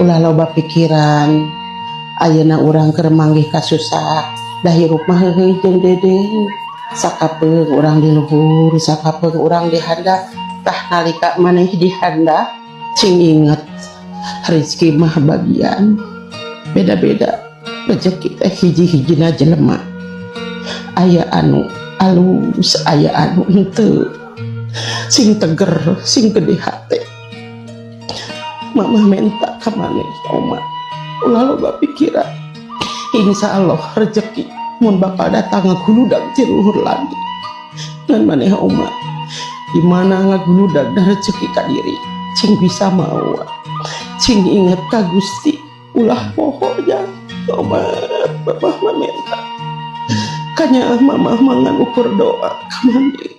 Ulah loba pikiran. Ayeuna urang keur manggih kasusah, da hirup mah heuheuy jeung dedeng. Sakapeung urang di luhur, sakapeung urang di handap. Tah, nalika maneh di handap, cing inget, rezeki mah bagian beda-beda. Rezeki teh hiji-hijina jelema, aya anu alus, aya anu henteu. Sing teger, sing gede hate. Mama minta ka maneh, Oma, ulah loba pikiran. Insya Allah rezeki mun bakal datang ngaguludag ti luhur langit. Dan maneh, Oma, di mana ngaguludag da rezeki ka diri, cing bisa mawa, cing inget ka Gusti, ulah poho ya, Oma. Bapak mah minta kanya, Mama mangan ukur doa ka maneh.